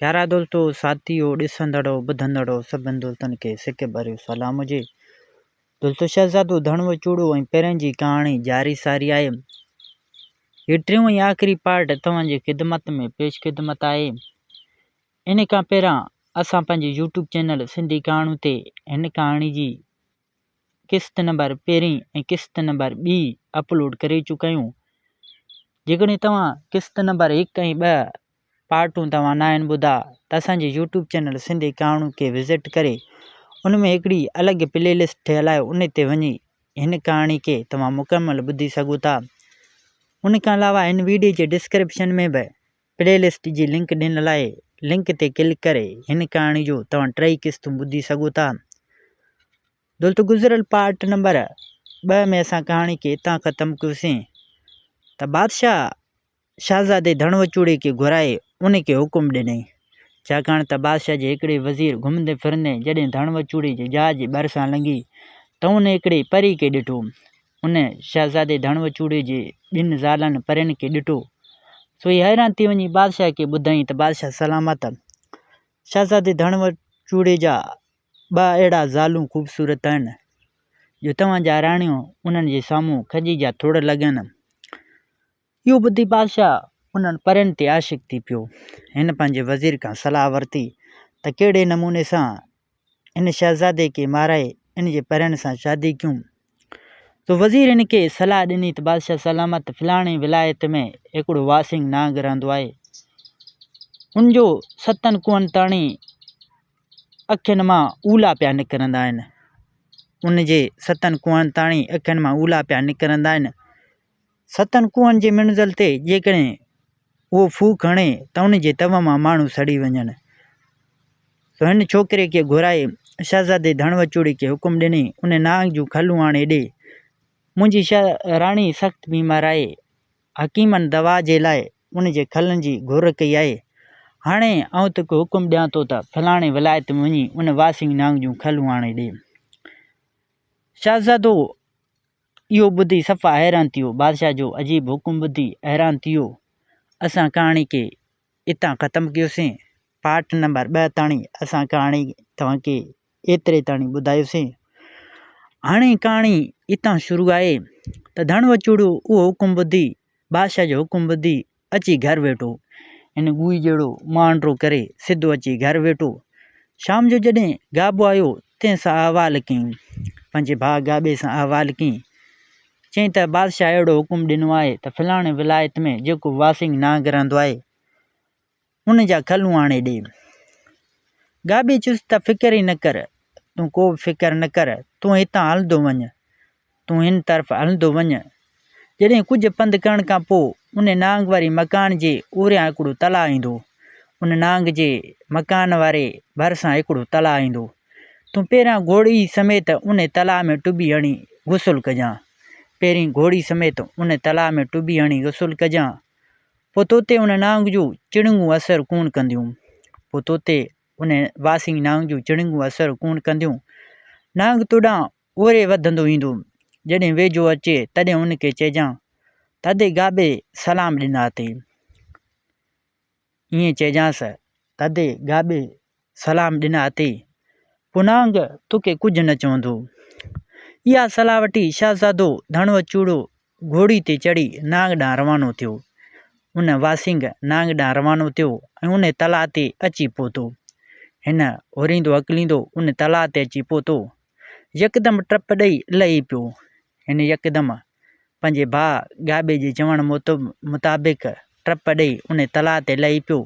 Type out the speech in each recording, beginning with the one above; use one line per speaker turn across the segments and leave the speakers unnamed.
پيارا دوستو، ساٿيو، ڏسندڙو، ٻڌندڙو سڀن دوستن کي سڪ ڀريو سلام هجي. دوستو شهزادو ڌڻو چوڙو ۽ پرين جي ڪهاڻي جاري ساري آهي. هي ٽيون ۽ آخري پارٽ توهان جي خدمت ۾ پيش خدمت آهي. ان کان پهريان اسان پنهنجي يوٽيوب چينل سنڌي ڪهاڻيون تي هن ڪهاڻي جي قسط نمبر پهرين ۽ قسط نمبر ٻي اپلوڊ ڪري چڪا آهيون. جيڪڏهن توهان قسط نمبر هڪ ۽ ٻه پارٽون توهان ناهن ٻڌا ته اسان جي يوٽيوب چينل سنڌي ڪهاڻيون کي وزٽ ڪري ان ۾ هڪڙي الڳ پلي لسٽ ٺهيل آهي ان تي وڃي هن ڪهاڻي کي توهان مڪمل ٻڌي سگهو ٿا. ان کان علاوه هن ويڊيو جي ڊسڪرپشن ۾ به پلي لسٽ جي لنڪ ڏنل آهي لنڪ تي ڪلڪ ڪري هن ڪهاڻي جون توهان ٽئي قسطون ٻڌي سگهو ٿا. دوستو گذريل پارٽ نمبر 2 ۾ اسان ڪهاڻي کي اتان ختم ڪيوسين ته بادشاهه شهزادي ڌڻوچوڙي کي گهرائي ان کي حڪم ڏنائين. ڇاڪاڻ ته بادشاهه جي هڪڙي وزير گهمندي ڦرندي جڏهن ڌڻوچوڙي جي جاء جي ڀرسان لنگهي ته ان هڪڙي پري کي ڏٺو. ان شهزادي ڌڻوچوڙي جي ٻن زالن پرين کي ڏٺو. سو هي حيران ٿي وڃي بادشاهه کي ٻڌائين ته بادشاهه سلامت! شهزادي ڌڻوچوڙي جا ٻه اهڙا زالون خوبصورت آهن جو توهان جا راڻيون انهن جي سامهون کجي جا ٿڙ لڳن. اهو ٻڌي بادشاهه انهن پرين تي عاشق ٿي پيو. هن پنهنجي وزير کان صلاح ورتي ته ڪهڙي نموني سان هن شهزادي کي مارائي ان جي پرين سان شادي ڪيون. سو وزير هن کي صلاح ڏني ته بادشاهه سلامت فلاڻي ولايت ۾ هڪڙو واسينگ نانگ رهندو آهي. ان جو ستن ڪوهن تاڻي اکين مان اولا پيا نڪرندا آهن. ان جي ستن ڪوهن تاڻي اکين مان اولا پيا نڪرندا آهن. ستن ڪوهن جي منزل تي جيڪڏهن اهو ڦوڪ هڻي ته ان جي تئو مان ماڻهو سڙي وڃن. سو هن ڇوڪري کي گهرائي شهزادي ڌڻوچوڙي کي حڪم ڏني، ان نانگ جون کلون آڻي ڏي. منهنجي راڻي سخت بيمار آهي. حڪيمن دوا جي لاء ان جي کلن جي گهر ڪئي آهي. هاڻي آئون توکي حڪم ڏيان ٿو ته فلاڻي ولايت ۾ وڃي ان واسينگ نانگ جون کلون آڻي ڏي. شهزادو اهو ٻڌي صفا حيران ٿي ويو. بادشاهه جو عجيب حڪم ٻڌي حيران ٿي ويو. اسان ڪهاڻي کي اتان ختم ڪيوسين. پارٽ نمبر 2 تاڻي اسان ڪهاڻي توهان کي ايتري تاڻي ٻڌايوسين. هاڻي ڪهاڻي اتان شروع آهي ته ڌڻ وچوڙو اهو حڪم ٻڌي بادشاهه جو حڪم ٻڌي اچي گهر ويٺو. هن ڳوهي جهڙو مهانڊو ڪري سڌو اچي گهر ويٺو. شام جو جڏهن گابو آيو، تنهن سان احوال ڪيائين. پنهنجي ڀاء گابي سان احوال ڪيائين. چيائين ته بادشاهه اهڙو حڪم ڏنو آهي ته فلاڻي ولايت ۾ جيڪو واسينگ نانگ رهندو آهي، ان جا کلون آڻي ڏي. گابي چيس ته فڪر ئي نه ڪر، تون ڪو به فڪر نه ڪر، تون هتان هلندو وڃ، تون هن طرف هلندو وڃ. جڏهن ڪجهه پنڌ ڪرڻ کان پوء ان نانگ واري مڪان جي اوريان هڪڙو تلاء ايندو. ان نانگ جي مڪان واري ڀرسان هڪڙو تلاء ايندو. تون پهريان گهوڙي سميت ان تلاء ۾ ٽٻي هڻي غسل ڪجان. پهرين گهوڙي سميت ان تلاء ۾ ٽٻي هڻي غسل ڪجان. پوء توتي ان نانگ جون چڻنگون اثر ڪونه ڪنديون. پوء توتي ان واسينگ نانگ جون چڻنگون اثر ڪونه ڪنديون. نانگ تو ڏانهن اوري وڌندو ايندو. جڏهن ويجهو اچي تڏهن ان کي چئجان ته ادي گابي سلام ڏنا اٿئي. ائين چئجانس ته ادي گابي سلام ڏنا اٿئي. پوء نانگ توکي ڪجهه نه چوندو. اها صلاح وٺي شهزادو ڌڻو چوڙو گهوڙي تي چڙهي نانگ ڏانهن روانو ٿيو. ان واسينگ نانگ ڏانهن روانو ٿيو ۽ ان تلاء تي اچي پهتو. هن هوريندو هڪليندو ان تلاء تي اچي پهتو. يڪدم ٽپ ڏئي لهي پيو. هن يڪدم پنهنجي ڀاء گابي جي چوڻ مطابق ٽپ ڏئي ان تلاء تي لهي پيو.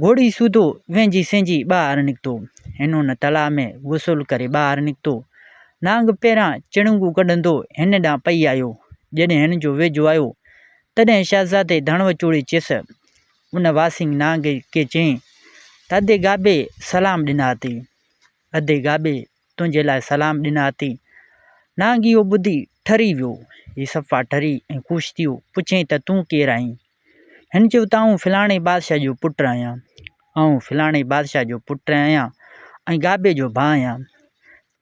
گهوڙي سوڌو وهنجي سهنجي ٻاهر نڪتو. هن ان تلاء ۾ غسل ڪري ٻاهر نڪتو. نانگ پهريان چڻنگون ڪڍندو هن ڏانهن پئي آيو. جڏهن هن جو ويجهو آيو، تڏهن شهزادي ڌڻوچوڙي چيس، ان واسينگ نانگ کي چيائين ته ادي گابي سلام ڏنا اٿئي. ادي گابي تنهنجي لاء سلام ڏنا اٿئي. نانگ اهو ٻڌي ٺري ويو. هي صفا ٺري ۽ خوش ٿيو. پڇيائين ته تون ڪير آهين؟ هن چيو ته آئون فلاڻي بادشاهه جو پٽ آهيان. آئون فلاڻي بادشاهه جو پٽ آهيان ۽ گابي جو ڀاء آهيان.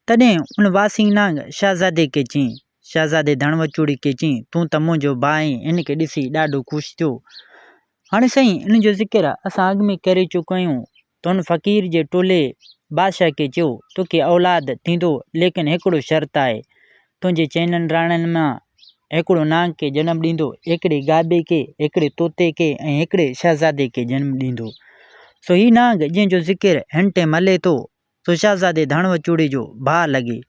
تڏهن ان واسينگ نانگ شهزادي کي چيائين، شهزادي ڌڻوچوڙي کي چيائين، تون ته منهنجو ڀاء آهين. هن کي ڏسي ڏاڍو خوش ٿيو. هاڻي سائين ان جو ذڪر اسان اڳ ۾ ڪري چڪا آهيون ته ان فقير جي ٽولي بادشاهه کي چيو، توکي اولاد ٿيندو ليڪن هڪڙو شرط آهي، تنهنجي چئنن راڻين مان هڪڙو نانگ کي جنم ڏيندو، هڪڙي گابي کي، هڪڙي طوطي کي ۽ هڪڙي شهزادي کي جنم ڏيندو. سو هي نانگ جنهن جو ذڪر هن ٽيم هلي ٿو، سو شهزادي ڌڻ وچوڙي جو ڀاء لڳي.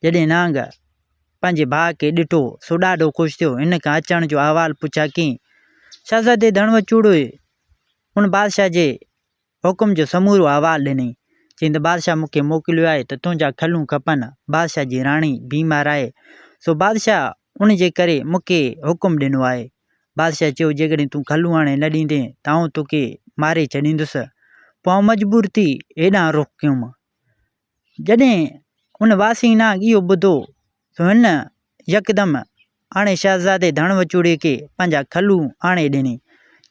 جڏهن نانگ پنهنجي ڀاء کي ڏٺو، سو ڏاڍو خوش ٿيو. هن کان اچڻ جو احوال پڇيا ڪين. شهزادي ڌڻ وچوڙي ان بادشاهه جي حڪم جو سمورو احوال ڏنائين. چيائين ته بادشاهه مون کي موڪليو آهي ته تنهنجا کلون کپن. بادشاهه جي راڻي بيمار آهي، سو بادشاهه ان جي ڪري مون کي حڪم ڏنو آهي. بادشاهه چيو، جيڪڏهن تون کلون آڻي نه ڏيندين ته آئون توکي ماري ڇڏيندس. پوء آئون مجبور ٿي هيڏانهن رخ ڪيم. جڏهن ان واسي نانگ اهو ٻڌو ته هن يڪدم آڻي شهزادي ڌڻ وچوڙي کي پنهنجا کلون آڻي ڏني.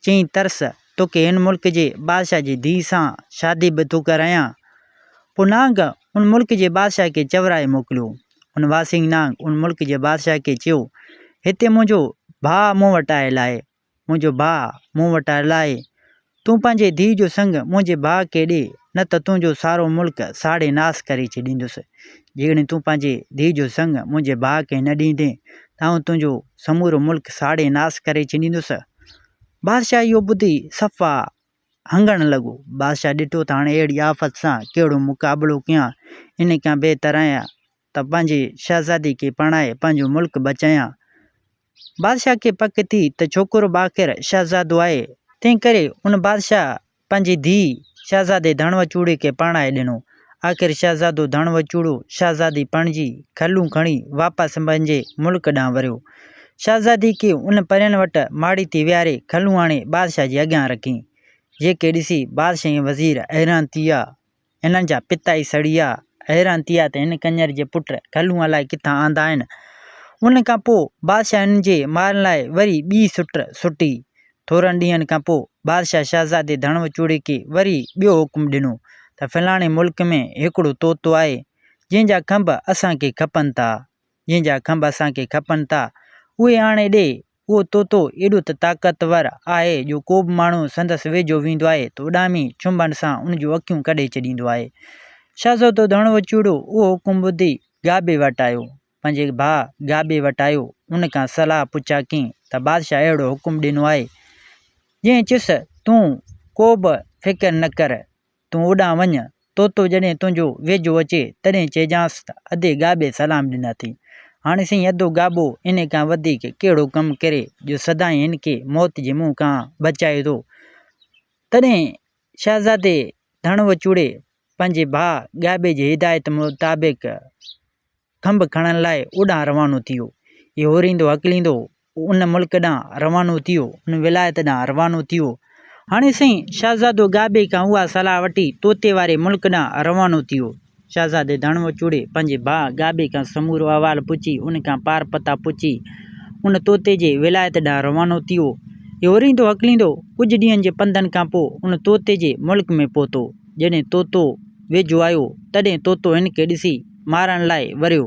چيائين، ترس، توکي هن ملڪ جي بادشاهه جي ڌيء سان شادي به ٿو ڪرايان. پوء نانگ ان ملڪ جي بادشاهه کي چورائي موڪليو. ان واسينگ نانگ ان ملڪ جي بادشاهه کي چيو، هتي منهنجو ڀاء مون وٽ آيل آهي. منهنجو ڀاء مون وٽ آيل آهي. تون پنهنجي ڌيء جو سڱ منهنجي ڀاء کي ڏي، نه ته تنهنجو سارو ملڪ ساڙي ناس ڪري ڇڏيندس. جيڪڏهن تون پنهنجي ڌيء جو سڱ منهنجي ڀاء کي نه ڏيندين ته آئون تنهنجو سمورو ملڪ ساڙي ناس ڪري ڇڏيندس. بادشاهه اهو ٻڌي صفا هنگڻ لڳو. بادشاهه ڏٺو ته هاڻي اهڙي آفت سان ڪهڙو مقابلو ڪيان، ان کان بهتر آهي ته پنهنجي شهزادي کي پرڻائي پنهنجو ملڪ بچايان. بادشاهه کي پڪ ٿي ته ڇوڪرو به آخر شهزادو آهي، تنهنڪري ان بادشاهه پنهنجي ڌيء شهزادي ڌڻ وچوڙي کي پرڻائي ڏنو. آخر شهزادو ڌڻ وچوڙو شهزادي پرڻجي کلون کڻي واپس پنهنجي ملڪ ڏانهن وريو. شهزادي کي ان پرين وٽ ماڙي تي ويهاري کلون آڻي بادشاهه جي اڳيان رکين، جيڪي ڏسي بادشاهه ۽ وزير حيران ٿي ويا. هنن جا پتا ئي سڙي ويا. حيران ٿي ويا ته هن ڪڃر جي پٽ کلون الائي ڪٿان آندا آهن. ان کان پوء بادشاهه هنن جي مارڻ لاء وري ٻي سٽ سٽي. ٿورن ڏينهن کان پوء بادشاهه شهزادي ڌڻ وچوڙي کي وري ٻيو حڪم ڏنو ته فلاڻي ملڪ ۾ هڪڙو طوطو آهي، جنهن جا کنڀ اسان کي کپن ٿا. جنهن جا کنڀ اسان کي کپن ٿا، اهي آڻي ڏي. اهو طوطو ايڏو ته طاقتور آهي جو ڪو به ماڻهو سندس ويجهو ويندو آهي ته اڏامي چهنبن سان ان جون اکيون ڪڍي ڇڏيندو آهي. شهزادو ڌڻ وچوڙو اهو حڪم ٻڌي گابي وٽ آيو. پنهنجي ڀاء گابي وٽ آيو، ان کان صلاح پڇا ڪيائين ته بادشاهه اهڙو حڪم ڏنو آهي. جنهن چيس، تون ڪو به فڪر نه ڪر، تون اوڏانهن وڃ، طوطو جڏهن تنهنجو ويجهو اچي، تڏهن چئجانس ته ادي گابي سلام ڏنا اٿئي. هاڻي سائين ادو گابو انهي کان وڌيڪ ڪهڙو ڪم ڪري جو سدائين هن کي موت جي منهن کان بچائي ٿو. تڏهن شهزادي ڌڻ وچوڙي پنهنجي ڀاء گابي جي هدايت مطابق کنڀ کڻڻ لاء اوڏانهن روانو ٿيو. هي هوريندو هڪليندو ان ملڪ ڏانهن روانو ٿيو، ان ولايت ڏانهن روانو ٿيو. هاڻي سائين شهزادو گابي کان اها صلاح وٺي طوطي واري ملڪ ڏانهن روانو ٿيو. شهزادي ڌڻ وچوڙي پنهنجي ڀاء گابي کان سمورو احوال پڇي ان کان پار پتا پڇي ان طوطي جي ولايت ڏانهن روانو ٿيو. هي هوريندو هڪليندو ڪجهه ڏينهن جي پنڌن کان پوء ان طوطي جي ملڪ ۾ پهتو. جڏهن طوطو ويجهو آيو، تڏهن طوطو هن کي ڏسي مارڻ لاء وريو.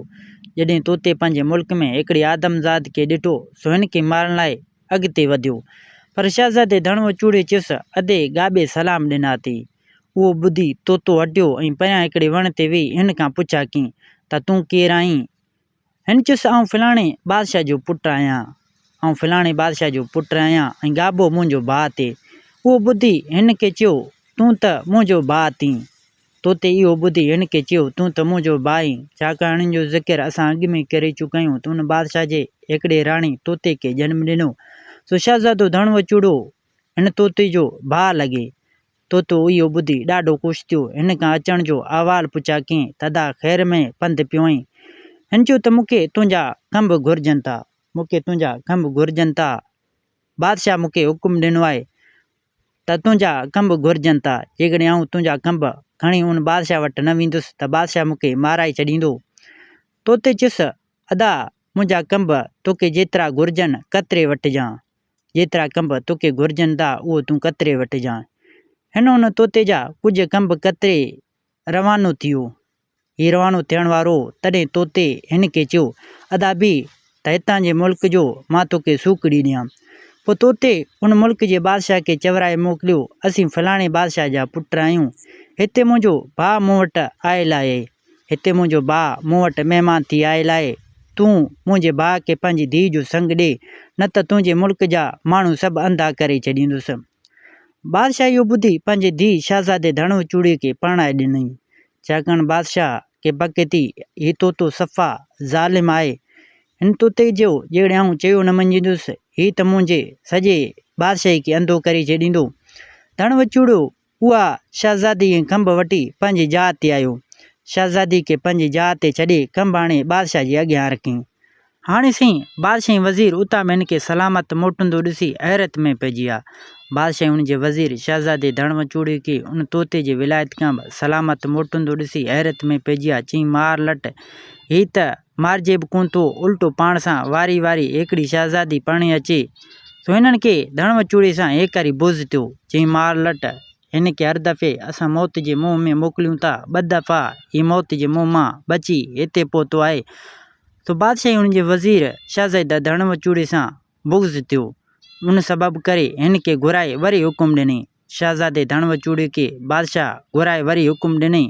جڏهن طوطي پنهنجي ملڪ ۾ هڪڙي آدمزاد کي ڏٺو، سو هن کي مارڻ لاء اڳتي وڌيو. پر شهزادي ڌڻو چوڙي چيس، ادي، گابي سلام ڏنا اٿئي. اهو ٻڌي طوطو هٽيو ۽ پريان هڪڙي وڻ تي ويهي هن کان پڇا ڪيائين ته تون ڪير آهين؟ هن چيس، آئون فلاڻي بادشاهه جو پٽ آهيان. آئون فلاڻي بادشاهه جو پٽ آهيان ۽ گابو منهنجو ڀاء ٿئي. اهو ٻڌي هن کي چيو، تون ته منهنجو ڀاء ٿين. طوطي اهو ٻڌي هن کي چيو، تون ته منهنجو ڀاء آهين. ڇاڪاڻ ان جو ذڪر اسان اڳ ۾ ڪري چڪا آهيون ته ان بادشاهه جي هڪڙي راڻي طوطي کي جنم ڏنو. سو شهزادو ڌڻ وچوڙو هن طوطي جو ڀاء لڳي. طوطو اهو ٻڌي ڏاڍو خوش ٿيو. هن کان اچڻ جو احوال پڇا ڪيائين ته ادا خير ۾ پنڌ پيو آهين؟ هن چيو ته مون کي تنهنجا کنڀ گهرجن ٿا. مون کي تنهنجا کنڀ گهرجن ٿا. بادشاهه مون کي حڪم ڏنو آهي ته تنهنجا کنڀ گهرجن ٿا. جيڪڏهن آئون تنهنجا کنڀ کڻي ان بادشاهه وٽ نه ويندس ته بادشاهه مون کي مارائي ڇڏيندو. طوطي چيس، ادا منهنجا کنڀ توکي جيترا گهرجن ڪتري وٺجان. جيترا کنڀ توکي گهرجن ٿا اهو تون ڪتري وٺجان. هن ان طوطي جا ڪجهه کنڀ ڪتري روانو ٿيو. هي روانو ٿيڻ وارو هو، تڏهن طوطي هن کي چيو، ادا بيهه ته هتان جي ملڪ جو مان توکي سوکڙي ڏيان. پوء طوطي ان ملڪ جي بادشاهه کي چورائي موڪليو، اسين فلاڻي بادشاهه جا پٽ آهيون. هتي منهنجو ڀاء مون وٽ آيل آهي. هتي منهنجو ڀاء مون وٽ مهمان ٿي آيل آهي. تون منهنجي ڀاء کي پنهنجي ڌيء جو سڱ ڏي، نه ته تنهنجي ملڪ جا ماڻهو سڀ انڌا ڪري ڇڏيندس. بادشاهه اهو ٻڌي پنهنجي ڌيء شهزادي ڌڻو چوڙي کي پرڻائي ڏنائين. ڇاڪاڻ بادشاهه کي پڪ ٿي، هي طوطو صفا ظالم آهي. هن طوطي جو جيڪڏهن آئون چيو نه مڃيندس، هي ته منهنجي سڄي بادشاهي کي انڌو ڪري ڇڏيندو. ڌڻ وچوڙو اها شهزادي ۽ کنڀ وٺي پنهنجي جاء تي آيو. شهزادي کي پنهنجي جاء تي ڇڏي کنڀ آڻي بادشاهه جي اڳيان رکيائين. هاڻي سائين بادشاهه ۽ وزير اتان به هن کي سلامت موٽندو ڏسي حيرت ۾ پئجي ويا. بادشاهه ۽ ان جي وزير شهزادي ڌڻ وچوڙي کي ان طوطي جي ولايت کان به سلامت موٽندو ڏسي حيرت ۾ پئجي ويا. چيائين مار لٽ، هي ته مارجي به ڪونه ٿو، الٽو پاڻ سان واري واري هڪڙي شهزادي پرڻي اچي. سو هنن کي ڌڻ وچوڙي سان هيڪاري بغض ٿيو. چيائين مار لٽ، هن کي هر دفعي اسان موت جي منهن ۾ موڪليون ٿا، ٻه دفعا هي موت جي منهن مان بچي هتي پهتو آهي. سو بادشاهه ۽ ان جي وزير شهزاده ڌڻ وچوڙي سان بغض ٿيو. ان سبب ڪري هن کي گهرائي وري حڪم ڏنائين. شهزادي ڌڻ وچوڙي کي بادشاهه گهرائي وري حڪم ڏنائين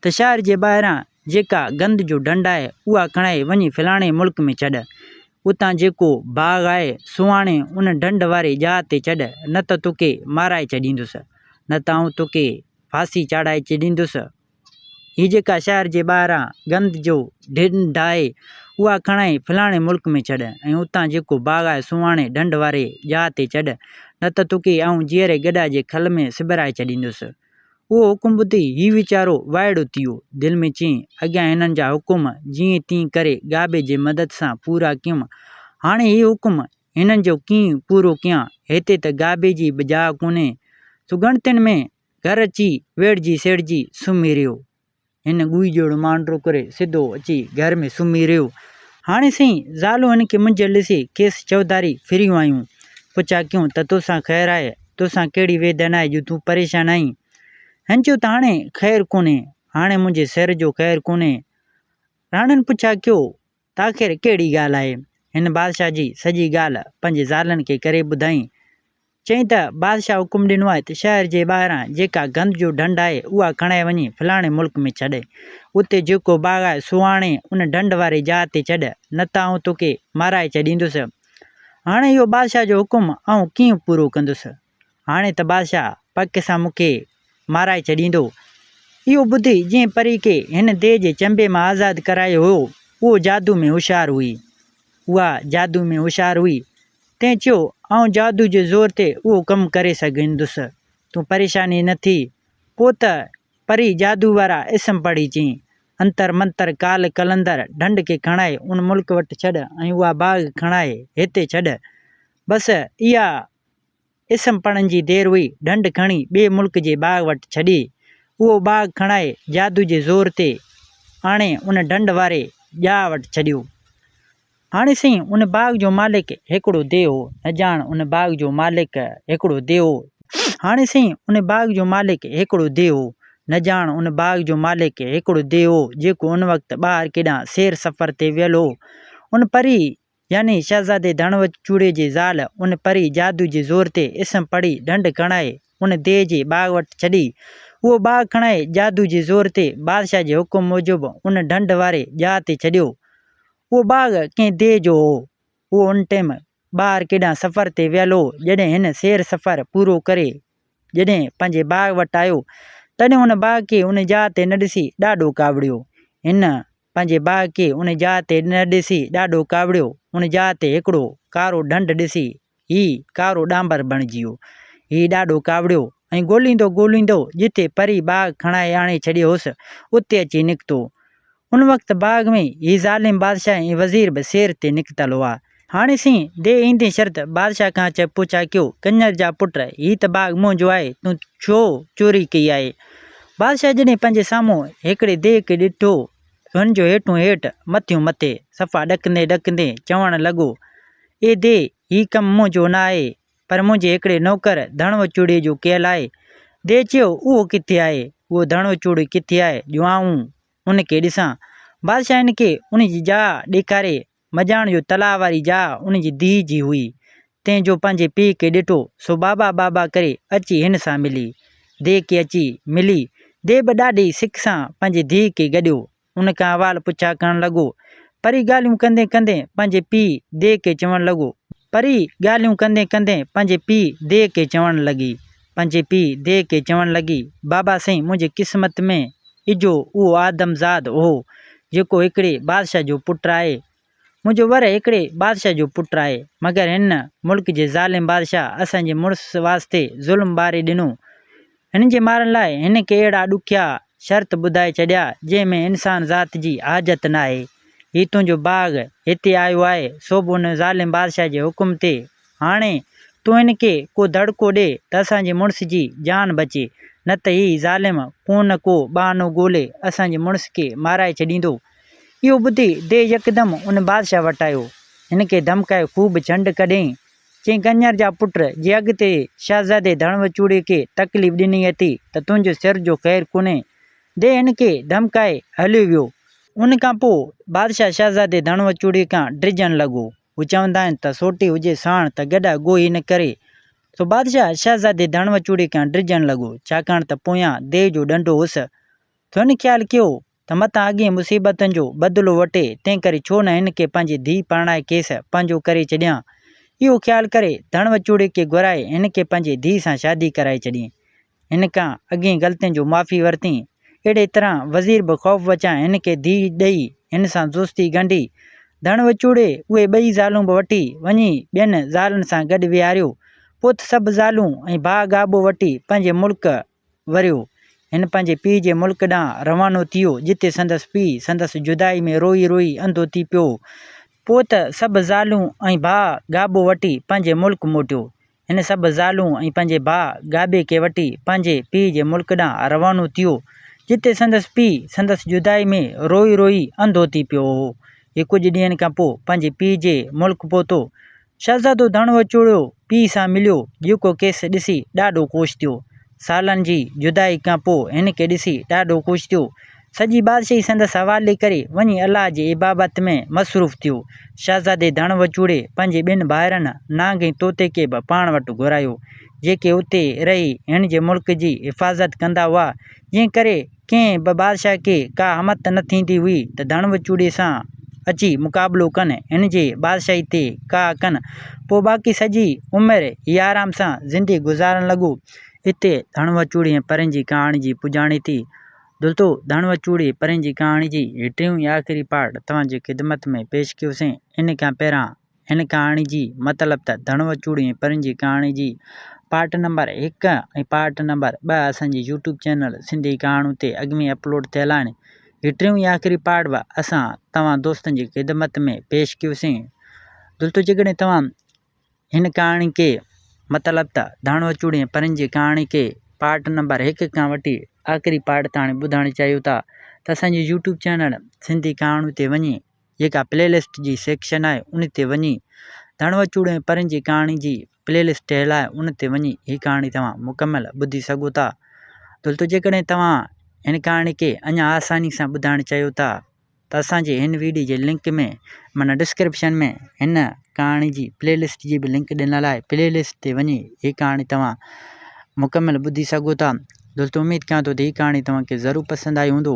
ته شهر جي ٻاهران جيڪا گند جو ڍنڍ آهي اها کڻائي وڃي فلاڻي ملڪ ۾ ڇڏ. اتان جيڪو باغ آهي سو آڻي ان ڍنڍ واري جاء تي ڇڏ نه ته توکي مارائي ڇڏيندس. نه ته آئون توکي ڦاسي چاڙهائي ڇڏيندس. هي جيڪا شهر جي ٻاهران گند جو ڍنڍ آهي، اها کڻائي فلاڻي ملڪ ۾ ڇڏ ۽ اتان جيڪو باغ آهي سو آڻي ڍنڍ واري جاء تي ڇڏ، نه ته توکي آئون جيئري گڏهه جي کل ۾ سبرائي ڇڏيندس. اهو حڪم ٻڌي هي ويچارو وائڙو ٿي ويو. دل ۾ چيائين، اڳيان هنن جا حڪم جيئن تيئن ڪري گابي جي مدد سان پورا ڪيم، هاڻي هي حڪم هنن جو ڪيئن پورو ڪيان، هتي ته گابي جي به جاء ڪونهي. سو ڳڻتين ۾ گهر اچي ويڙهجي سيڙهجي سمهي رهيو. هن ڳوهي جهڙو مانڊرو ڪري سڌو اچي گهر ۾ سمهي رهيو. هاڻي سائين زالون هن کي منجهيل ڏسي کيس چوڌاري ڦريون آيون. پڇا ڪيون ته توسان خير آهي؟ توسان ڪهڙي ويڌن آهي جو تون پريشان آهين؟ هن چيو ته هاڻي خير ڪونهي. هاڻي منهنجي سر جو خير ڪونهي. راڻن پڇا ڪيو ته آخر ڪهڙي ڳالهه آهي؟ هن بادشاهه جي سڄي ڳالهه پنهنجي زالن کي ڪري ٻڌائين. چيائين ته بادشاهه حڪم ڏنو آهي ته شهر جي ٻاهران جيڪا گند جو ڍنڍ آهي اها کڻائي وڃي فلاڻي ملڪ ۾ ڇڏ. اتي جيڪو باغ آهي سو آڻي ان ڍنڍ واري جاء تي ڇڏ، نه ته آئون توکي مارائي ڇڏيندس. هاڻي اهو بادشاهه جو حڪم آئون ڪيئن پورو ڪندس؟ هاڻي ته بادشاهه پڪ سان مون کي مارائي ڇڏيندو. اهو ٻڌي جنهن پري کي هن ديهه جي چنبي مان آزاد ڪرايو هو، اهو جادو ۾ هوشيار هئي. اها جادو ۾ هوشيار هئي. تنهن چيو، آئون جادو جي زور تي اهو ڪم ڪري سگهندس، تون پريشاني نه ٿي. پوء ته پري جادو وارا اسم پڙهي چيائين، انتر منتر ڪال قلندر ڍنڍ کي کڻائي ان ملڪ وٽ ڇڏ ۽ اها باغ کڻائي هتي ڇڏ. بس اها اسم پڙهڻ جي دير هئي، ڍنڍ کڻي ٻئي ملڪ جي باغ وٽ ڇڏي. اهو باغ کڻائي جادو جي زور تي آڻي ان ڍنڍ واري ڄاء وٽ ڇڏيو. هاڻي سائين ان باغ جو مالڪ هڪڙو ديو هو، نه ڄاڻ ان باغ جو مالڪ هڪڙو ديو هو. هاڻي سائين ان باغ جو مالڪ هڪڙو ديو هو، نه ڄاڻ ان باغ جو مالڪ هڪڙو ديو هو، جيڪو ان وقت ٻاهر ڪيڏانهن سير سفر تي ويل هو. ان پري يعني شهزادي ڌڻوچوڙي جي زال ان پري جادو جي زور تي اسم پڙهي ڍنڍ کڻائي ان ديو جي باغ وٽ ڇڏي. اهو باغ کڻائي جادو جي زور تي بادشاهه جي حڪم موجب ان ڍنڍ واري جاء تي ڇڏيو. اهو باغ ڪنهن ديهه جو هو. اهو ان ٽيم ٻاهر ڪيڏانهن سفر تي ويل هو. جڏهن هن سير سفر پورو ڪري جڏهن پنهنجي باغ وٽ آيو، تڏهن ان باغ کي ان جاء تي نه ڏسي ڏاڍو ڪاوڙيو. هن پنهنجي باغ کي ان جاء تي نه ڏسي ڏاڍو ڪاوڙيو. ان جاء تي هڪڙو ڪارو ڍنڍ ڏسي هي ڪارو ڏانڀر بڻجي ويو. هي ڏاڍو ڪاوڙيو ۽ ڳوليندو ڳوليندو جتي پري باغ کڻائي آڻي ڇڏيو هوس، اتي اچي نڪتو. ان وقت باغ ۾ هي ظالم بادشاهه ۽ وزير به سير تي نڪتل هئا. هاڻي سين the ايندين شرط بادشاهه کان اچي پڇا ڪيو، ڪڃر جا پٽ، هي ته باغ منهنجو آهي، تون ڇو چوري ڪئي آهي؟ بادشاهه جڏهن پنهنجي سامهون هڪڙي ديهه کي ڏٺو ته هن جو هيٺون هيٺ، مٿيون مٿي، صفا ڏڪندي ڏڪندي چوڻ لڳو، اي the, هي ڪم منهنجو نه آهي، پر منهنجي هڪڙي نوڪر ڌڻو چوڙي جو ڪيل آهي. The چيو، اهو ڪٿي آهي؟ اهو ڌڻو چوڙي ڪٿي آهي، جو آئون ان کي ڏسان؟ بادشاهه هن کي ان جي جاء ڏيکاري. مڄاڻ جو تلاء واري جاء ان جي ڌيء جي هئي. تنهن جو پنهنجي پيء کي ڏٺو، سو بابا بابا ڪري اچي هن سان ملي. ديهه کي اچي ملي. ديهه به ڏاڍي سڪ سان پنهنجي ڌيء کي گڏيو. ان کان احوال پڇا ڪرڻ لڳو. پري ڳالهيون ڪندين ڪندين پنهنجي پيء ديهه کي چوڻ لڳو. پري ڳالهيون ڪندين ڪندين پنهنجي پيء ديهه کي چوڻ لڳي. پنهنجي پيء ديهه کي چوڻ لڳي، بابا سائين منهنجي قسمت ۾ اجهو اهو آدمزاد هو، جيڪو هڪڙي بادشاهه جو پٽ آهي. منهنجو ور هڪڙي بادشاهه جو پٽ آهي، مگر هن ملڪ جي ظالم بادشاهه اسان جي مڙس واسطي ظلم ٻاري ڏنو. هن جي مارڻ لاء هن کي اهڙا ڏکيا شرط ٻڌائي ڇڏيا، جنهن ۾ انسان ذات جي حاجت ناهي. هي تنهنجو باغ هتي آيو آهي، سو به ان ظالم بادشاهه جي حڪم تي. هاڻي تون هن کي ڪو دڙڪو ڏي ته اسان جي مڙس جي جان بچي، نه ته هي ظالم ڪو نه ڪو بهانو ڳولي اسان جي مڙس کي مارائي ڇڏيندو. اهو ٻڌي ديهه يڪدم ان بادشاهه وٽ آيو. هن کي ڌمڪائي خوب ڇنڊ ڪڍيائين. چيائين، ڪڃر جا پٽ، جي اڳتي شهزادي ڌڻوچوڙي کي تڪليف ڏني اٿئي ته تنهنجو سر جو خير ڪونهي. ديهه هن کي ڌمڪائي هليو ويو. ان کان پوء بادشاهه شهزادي ڌڻوچوڙي کان ڊڄڻ لڳو. هو چوندا آهن ته سوٽي هجي ساڻ ته گڏهه گوهي نه ڪري. سو بادشاهه شهزادي ڌڻوچوڙي کان ڊڄڻ لڳو، ڇاڪاڻ ته پويان ديهه جو ڏنڊو هوس. سو هن خيال ڪيو ته متان اڳين مصيبتن جو بدلو وٺي، تنهنڪري ڇو نه هن کي پنهنجي ڌيء پرڻائي کيس پنهنجو ڪري ڇڏيان. اهو خيال ڪري ڌڻ وچوڙي کي گهرائي هن کي پنهنجي ڌيء سان شادي ڪرائي ڇڏين. هن کان اڳين غلطين جو معافي ورتين. اهڙي طرح وزير به خوف وچان هن کي ڌيء ڏئي هن سان دوستي ڳنڍي. ڌڻ وچوڙي اهي ٻئي زالون به وٺي وڃي ٻين زالن سان گڏ ويهاريو. پوء ته سڀ زالون ۽ ڀاء گابو وٺي پنهنجي ملڪ وريو. هن پنهنجي پيء جي ملڪ ڏانهن روانو ٿيو، جتي سندس پيء سندس جدائي ۾ روئي روئي انڌو ٿي پيو. پوء ته سڀ زالون ۽ ڀاء گابو وٺي پنهنجي ملڪ موٽيو. هن سڀ زالون ۽ پنهنجي ڀاء گابي کي وٺي پنهنجي پيء جي ملڪ ڏانهن روانو ٿيو، جتي سندس پيء سندس جدائي ۾ روئي روئي انڌو ٿي پيو هو. هي ڪجهه ڏينهن کان پوء پنهنجي پيء جي ملڪ پهتو. شهزادو ڌڻ وچوڙيو پيء سان مليو، جيڪو کيس ڏسي ڏاڍو خوش ٿيو. سالن جي جدائي کان پوء هن کي ڏسي ڏاڍو خوش ٿيو. سڄي بادشاهي سندس حوالي ڪري وڃي الله جي عبادت ۾ مصروف ٿيو. شهزادي ڌڻ وچوڙي پنهنجي ٻن ڀائرن نانگ ۽ طوطي کي به پاڻ وٽ گهرايو، جيڪي اتي رهي هن جي ملڪ جي حفاظت ڪندا هئا، جنهن ڪري ڪنهن به بادشاهه کي ڪا همت نه ٿيندي هئي ته ڌڻ وچوڙي سان اچي مقابلو ڪن، هن جي بادشاهي تي ڪاهه ڪن. پوء باقي سڄي عمر هي آرام سان زندگي گذارڻ لڳو. اتي ڌڻ وچوڙي ۽ پرين جي ڪهاڻي جي پڄاڻي ٿي. دوستو ڌڻ وچوڙي پرين جي ڪهاڻي جي هي ٽيون ۽ آخري پارٽ توهان جي خدمت ۾ پيش ڪيوسين. ان کان پهريان هن ڪهاڻي جي مطلب ته ڌڻ وچوڙي ۽ پرين جي ڪهاڻي جي پارٽ نمبر 1 ۽ پارٽ نمبر 2 اسان جي يوٽيوب چينل سنڌي ڪهاڻيون تي اڳ ۾ اپلوڊ ٿيل آهن. هي ٽيون ۽ آخري پارٽ به اسان توهان دوستن جي خدمت ۾ پيش ڪيوسين. دوستو جيڪڏهن توهان هن ڪهاڻي کي مطلب ته ڌڻ وچوڙي ۽ پرين جي ڪهاڻي کي پارٽ نمبر 1 کان وٺي آخري پارٽ تاڻي ٻڌڻ چاهيو ٿا ته اسان جي يوٽيوب چينل سنڌي ڪهاڻيون تي وڃي جيڪا پلي لسٽ جي سيڪشن آهي ان تي وڃي ڌڻ وچوڙ ۽ پرين جي ڪهاڻي جي پلي لسٽ ٺهيل آهي ان تي وڃي هي ڪهاڻي توهان مڪمل ٻڌي سگهو ٿا. دوستو جيڪڏهن توهان هن ڪهاڻي کي اڃا آساني سان ٻڌائڻ چاهيو ٿا ته اسان جي هن ويڊيو جي لنڪ ۾ معنيٰ ڊسڪرپشن ۾ هن ڪهاڻي جي پلي لسٽ جي به لنڪ ڏنل آهي پلي لسٽ تي وڃي هي ڪهاڻي توهان مڪمل ٻڌي سگهو ٿا. دوستو اميد ڪيان ٿو ته هي ڪهاڻي توهان کي ضرور پسند آئي هوندو.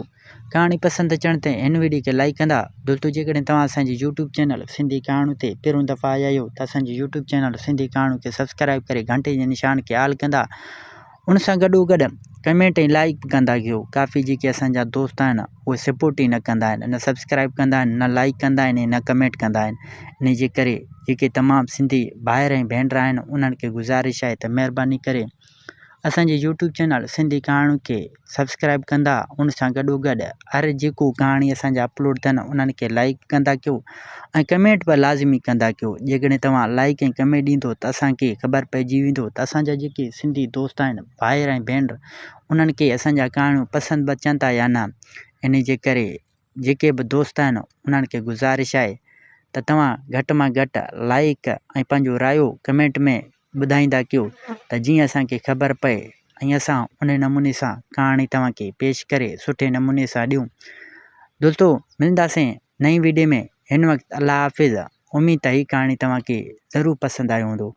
ڪهاڻي پسند اچڻ تي هن ويڊيو کي لائيڪ ڪندا. دوستو جيڪڏهن توهان اسان جي يوٽيوب چينل سنڌي ڪهاڻيون تي پهريون دفعا آيا آهيو ته اسان جي يوٽيوب چينل سنڌي ڪهاڻيون کي سبسڪرائيب ڪري گهنٽي جي نشان کي آل ڪندا ان سان گڏو گڏ ڪمينٽ ۽ لائيڪ به ڪندا ڪيو ڪافي جيڪي اسان جا دوست آهن اهي سپورٽ ئي نه ڪندا آهن نه سبسڪرائيب ڪندا آهن نه لائيڪ ڪندا آهن ۽ نه ڪمينٽ ڪندا آهن ان جي ڪري جيڪي تمام سنڌي ڀائر ۽ ڀينر آهن انهن کي گذارش آهي ته مهرباني ڪري اسان جي يوٽيوب چينل سنڌي ڪهاڻيون کي سبسڪرائب ڪندا ان سان گڏو گڏ هر جيڪو ڪهاڻي اسان جا اپلوڊ ٿين انهن کي لائڪ ڪندا ڪيو ۽ ڪمينٽ به لازمي ڪندا ڪيو جيڪڏهن توهان لائڪ ۽ ڪمينٽ ڏيندو ته اسان کي خبر پئجي ويندو ته اسان جا جيڪي سنڌي دوست آهن ڀائر ۽ ڀينر انهن کي اسان جا ڪهاڻيون پسند به اچن ٿا يا نه ان جي ڪري جيڪي به دوست آهن انهن کي گذارش آهي ته توهان گهٽ مان گهٽ لائڪ ۽ پنهنجو رايو ڪمينٽ ۾ ٻڌائيندا ڪيو ته جيئن اسان کي خبر پئي ۽ اسان ان نموني سان ڪهاڻي توهان کي پيش ڪري سٺي نموني سان ڏيون دوستو ملنداسين نئين ويڊيو ۾ هن وقت الله حافظ اميد ته هي ڪهاڻي توهان کي ضرور پسند آيو هوندو.